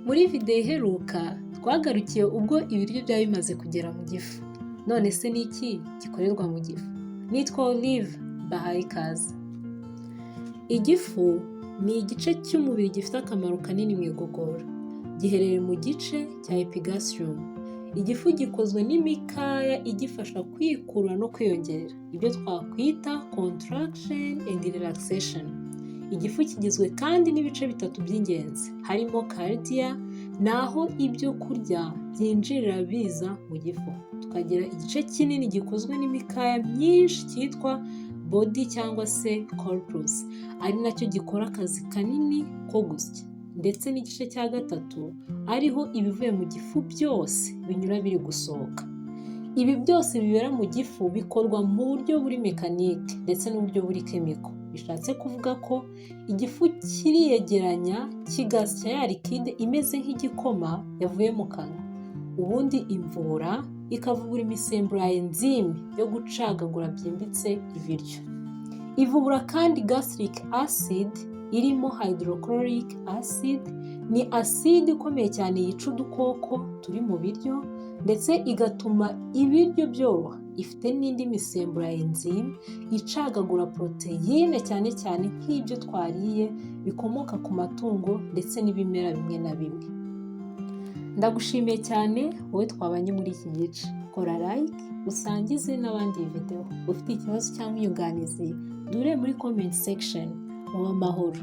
Muri videwo iheruka twagarukiye ubwo ibiryo byaba bimaze kugera mu gifu. None se ni iki gikorerwa mu gifu? Nitwa Olive, mbahaye ikaze. Igifu ni igice cy'umubiri gifite akamaro kanini mu igogora. Giherereye mu gice cya epigastrium. Igifu gikozwe n'imikaya igifasha kwikurura no kwiyongera, ibyo twakwita contraction and relaxation. Igifu kigizwe kandi n'ibice bitatu by'ingenzi, harimo cardia, ni aho ibyo kurya byinjirira biza mu gifu. Tukagira igice kinini gikozwe n'imikaya myinshi cyitwa body cyangwa se corpus, ari nacyo gikora akazi kanini ko gusya. Ndetse n'igice cya gatatu ariho ibivuye mu gifu byose binyura biri gusohoka. Ibi byose bibera mu gifu bikorwa mu buryo buri mécanique ndetse n'uburyo buri chemical. Bishatse kuvuga ko igifu kiriyegeranya, kigasya ya liquide imeze nk'igikoma yavuye mu kanwa. Ubundi imvubura ikavubura imisemburo ya enzyme yo gucagagura byimbitse ibiryo. Ivubura kandi gastric acid irimo hydrochloric acid, ni acide ikomeye cyane yica udukoko turi mu biryo ndetse igatuma ibiryo byoroha. Ifite n'indi misemburo ya enzyme icagagura poroteyine, cyane cyane nk'ibyo twariye bikomoka ku matungo ndetse n'ibimera bimwe na bimwe. Ndagushimiye cyane wowe twabanye muri iki gice. Kora like, usangize n'abandi iyi videwo. Ufite ikibazo cyangwa inyunganizi, duhure muri comment section. Mube amahoro.